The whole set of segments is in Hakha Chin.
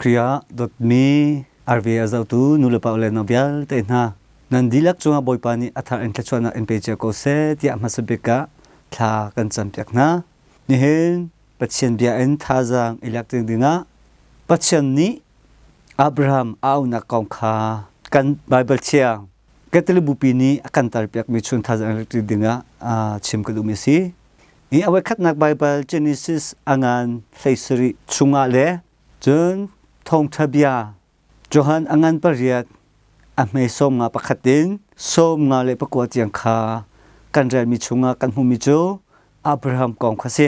Khrih ah dawtmi RV a zohtu nulepa le nau vialte hna nan dihlak cungah Bawipa nih a thar in thluachuahnak in pe cio ko seh tiah hmasa bik ah thla kan campiak hna. Nihin Pathian bia in thazaang i lak ding dingah Pathian nih Abraham a auhnak kong kha kan Baibal thiang Catholic Bupi nih a kan tarpiakmi chun thazaang i lak ding dingah chim ka duhmi a si. Hi a voikhatnak Baibal Genesis a ngan 17 chungah le cun Thawngṭha bia Johan a ngan pariat a hme 51 in 54 tiang kha kan relmi chungah kan hmuhmi cu Abraham kong kha si.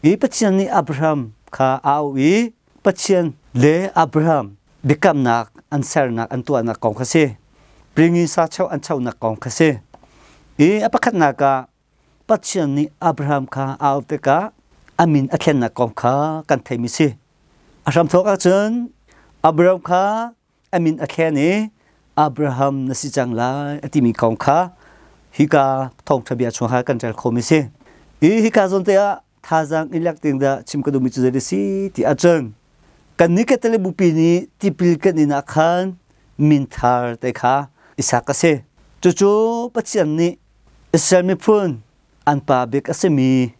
Hi Pathian nih Abraham kha a auh i Pathian le Abraham biakamnak an sernak an tuahnak kong kha si. Pringin sa cheu an chonak kong kha si. I a pakhatnak ah Pathian nih Abraham kha a auh tikah a min a thlennak kong kha kan theimi si. A hramthawk ahcun Abraham kha a min a thlen i Abraham na si cang lai a timi kong kha hika thawngṭha bia chung kha kan rel khomi si. I hika zawn te ah thazaang i lek ding dah chim ka duhmi cu zei a si ti ahcun kannih Catholic bupi nih tipil kan in ah khan min thar te kha i sak a si. Cucu Pathian nih Israel miphun an pa bik a simi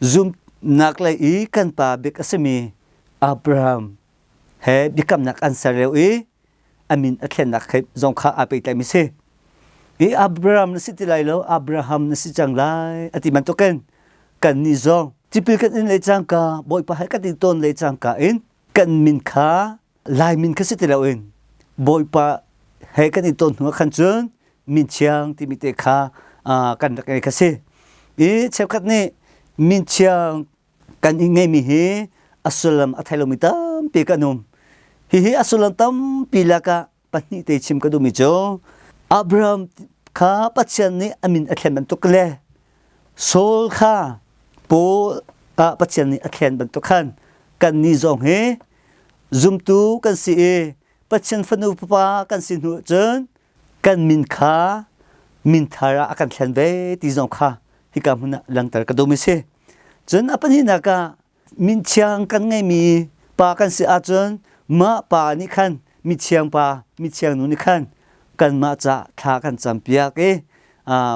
zumhnak lei i kan pa bik a simi Abraham he biakamnak an ser lio i a min a thlennak he zong kha aa pehtlaimi si. I Abraham na si ti lai lo, Abraham na si cang lai a ti bantukin kannih zong tipil kan in le cangka Bawipa he kan i ton le cangka in kan min kha Lai min kha si ti loin Bawipa he kan i ton hnu ah khan cun min thiang timi te kha kan rak ngei kha si. I cheukhat nih min thiang kan i ngeimi hi a sullam a thei lomi tampi kan um. Hihi a sullam tampi lakah pahnih te chim ka duhmi cu Abraham kha Pathian nih a min a thlen bantuk le Saul kha Paul ah Pathian nih a thlen bantuk khan kannih zong hi zumtu kan si i Pathian fanu fapa kan si hnu cun kan min kha min thar ah a kan thlen ve ti zong kha hika hmun ah langhter ka duhmi si. Cun a pahnihnak ah min thiang kan ngeimi pa kan si ahcun mah pa nih khan mithiang pa mithiang nu nih khan kanmah ca thla kan campiak i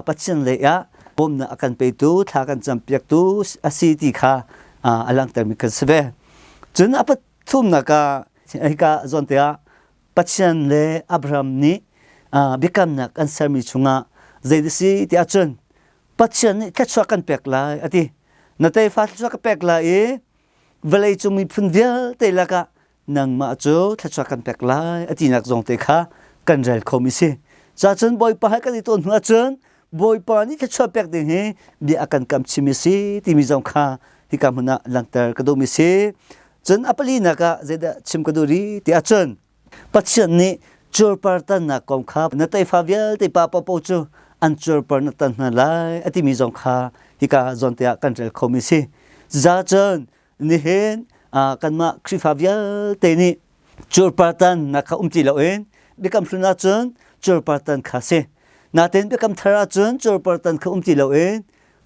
Pathian lei ah bawmhnak a kan petu thla kan campiaktu a si ti kha a langhtermi kan si ve. Cun a pathumnak ah hika zawn te ah Pathian le Abraham nih biakamnak an sermi chungah zei a si ti ahcun Pathian nih thluachuah kan pek lai a ti. Na tefa thluachuah ka pek lai i vawleicung miphun vialte lakah nangmah cu thluachuah kan pek lai a tinak zong te kha kan rel khomi si. Cacun Bawipa he kan i tawn hnu ahcun Bawipa nih thluachuah pek ding hi bia a kan kam chimmi si timi zong kha hika hmun ah langhter ka duhmi si. Cun a palinak ah zeidah chim ka duh rih ti ahcun Pathian nih cuarpar tannak kong kha na tefa vialte pa paohpaoh cu an cuarpar na tan hna lai a timi zong kha hika zawn te ah kan rel khomi si. Cucaah nihin kanmah Khrihfa vialte nih cuarpar tannak kha um ti loin biakam hlun ahcun cuarpar tan kha si. Natin biakam thar ahcun cuarpar tan kha um ti loin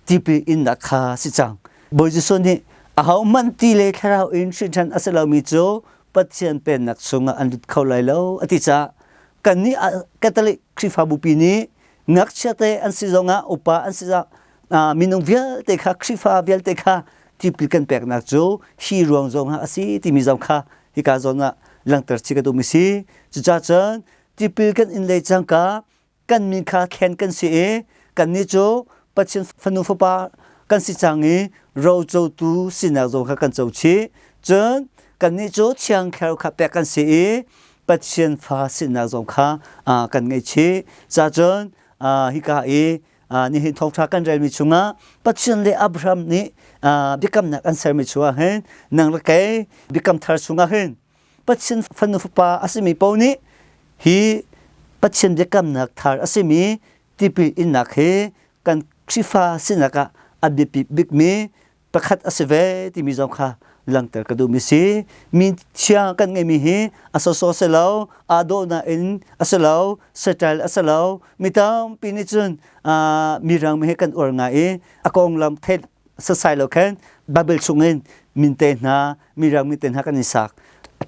tipil innak kha si cang. Bawi Jesuh nih ahohmanh ti le thlarau in hrinṭhan a si lomi cu Pathian Pennak chungah an lut kho lai lo a ti caah kannih Catholic Khrihfabupi nih ngakchia te an si zongah upa an si zongah minung vialte kha Khrihfa vialte kha tipil kan peknak cu hi ruang zongah a si timi zong kha hika zawn ah langhter chih ka duhmi si. Cucaah cun tipil kan in le cangka kan min kha thlen kan si i kannih cu Pathian fanu fapa kan si cang i rocotu sinak zong kha kan co chih. Cun kannih cu Thiang Thlarau kha pek kan si i Pathian fa sinak zong kha kan ngei chih. Cacun hika i nihin thawngṭha kan relmi chungah Pathian le Abraham nih biakamnak an sermi chungah hin nang le kei biakam thar chungah hin Pathian fanu fapa a simi paoh nih hi Pathian biakamnak thar a simi tipil innak hi kan Khrihfa sinak ah a biapi bikmi pakhat a si ve timi zong kha langhter ka duhmi si. Mi thiang kan ngeimi hi a sawsawh si lo, aa dawh nain a si lo, style a si lo. Mi tampi nih cun mirang mi hi kan uar ngai i a konglam theih sasai lo khan Bible chungin min te hna mirang mi te hna kan i sak.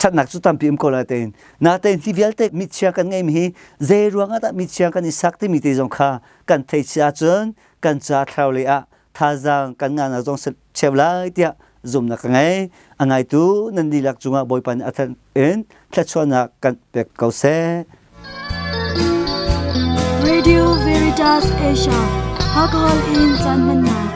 Thatnak cu tampi um ko lai tein. Natein hi vialte mitchia kan ngeimi hi zei ruangah dah mitchia kan i sak timi te zong kha kan thei chia ahcun kan ca thlarau lei ah thazaang kan ngahnak zong cheu lai tiah zumnak ka ngei. A ngaitu nan dihlak cungah Bawipa nih a than in thluachuahnak kan pek ko seh. Radio Veritas Asia, Hakahol in caan hmannak.